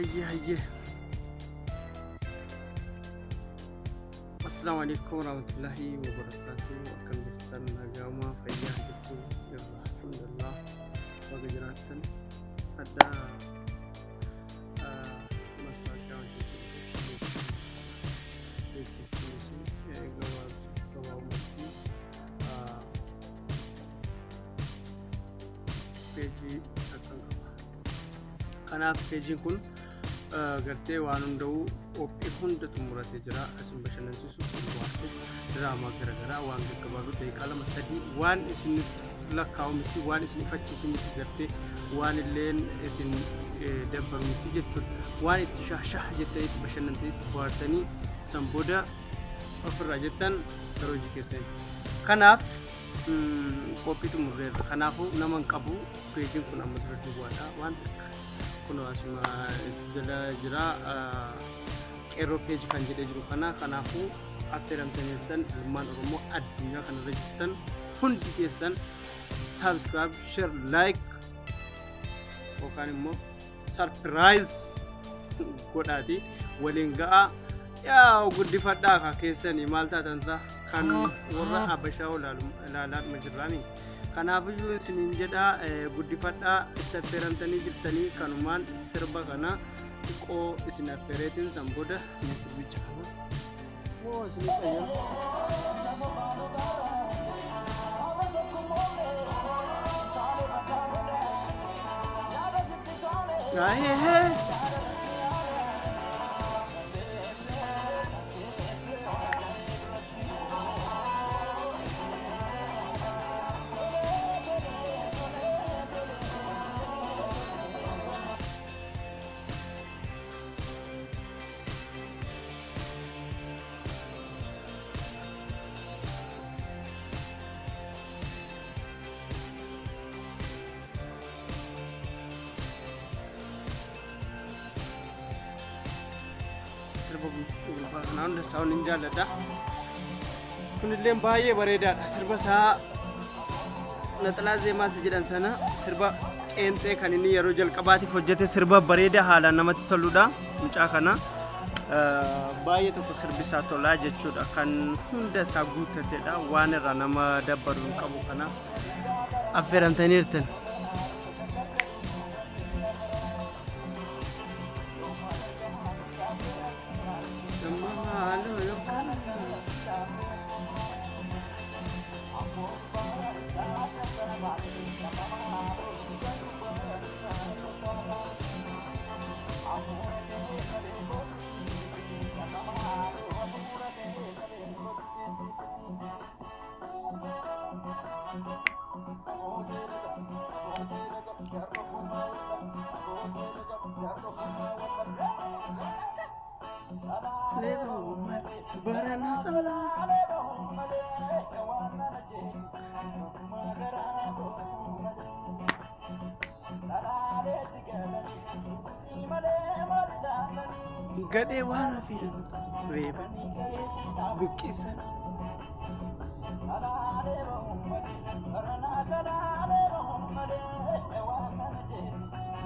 Hayyee hayyee. Assalaamu alaikum warahmatullahi wabarakatuh. Akkam jirtan nagaamaa fayyaa jirtu jirra alhamdulillah. Baga jiraattan adda mastalqaa hojjechuuf beeksisni gabaabumatti peejii akkan qaba. Kanaaf peejiin kun gartee waan hunda'uu qophii hunda xumuratee jira. Isin bashannansiisuuf, isin bohaarsuuf, diraamaa garaagaraa waan gaggabaabduu daqiiqaa 2 3 waan isinitti lakkaa'u miti, waan isin ifachiisu miti, gartee waan illeen isin dabbaru miti jechuudha. Waan itti shah shah jettanii itti bashannantanii itti bohaartanii san booda ofirraa jettan gara hojii keessanii. Kanaaf qophii xumurreerra. Kanaafuu nama hin qabu peejiin kun amma dura duwwaadha. Waan takka kun asuma jala jira qeerroo peejii kan jedhee jiru kana. Kanaafuu affeeramtanii jirtan ilmaan Oromoo addunyaa kanarra jirtan hundi keessan subscribe, share, like yookaan immoo surprise godhaati waliin ga'a. Yaa guddifadhaa ka keessanii maal taatan ta'a kan warra Abashaa ilaalaadhuma jirraami. Kanaafiyyuu isiniin jedha guddifadhaa itti affeeramtanii jirtanii kanumaan sirba kana xiqqoo isin affeereetiin san booda ni sirbicha kana. Moo isinii qayyama. Gaa'ee. Sirba gurbaa kanaa hunda isaa hin jaalladha. Kunillee baay'ee bareedaadha. Sirba isaa Naxalaa Zeemaas jedhan sana sirba qeenxee kan inni yeroo jalqabaatiif hojjete sirba bareedaa haalaan namatti toludha. Mucaa kana baay'ee tokko sirbi isaa tolaa jechuudha. Kan hunda isaa guuttatedha. Waan irraa nama dabbaru hin qabu kana affeeramtanii jirtan. Barana salaa. Gadhee waan hafe reebanii buqqisan.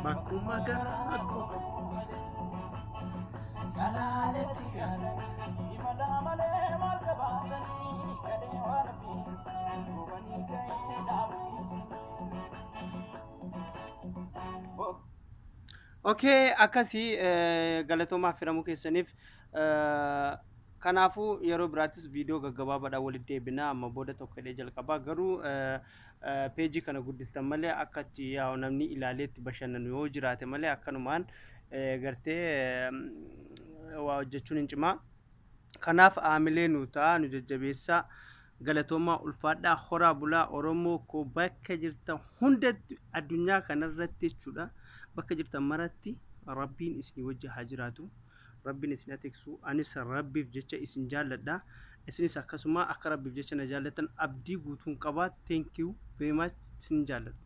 Bakkuma garaa koo salaaletti galan. Okay, akkasii galatoomaa affeeramuu keessaniif. Kanaafuu yeroo biraattis viidiyoo gaggabaabaadhaan walitti deebina. Amma booda tokko hidhee jalqabaa garuu peejii kana guddistan malee akka itti yaa'u namni ilaalee itti bashannanu yoo jiraate malee akkanumaan gartee waa hojjechuun hin cimaa. Kanaaf aamilee nu ta'a, nu jajjabeessaa. Galatoomaa, ulfaadhaa, horaa bulaa. Oromoo koo bakka jirtan hundatti addunyaa kanarratti jechuudha. Bakka jirtan maratti Rabbiin isinii wajji haa jiraatu. Rabbiin isin haa tiksu. Anis Rabbiif jecha isin jaalladha. Isinis akkasuma akka Rabbiif jecha na jaallatan abdii guutuun qaba. Thank you very much. Isin jaalladha.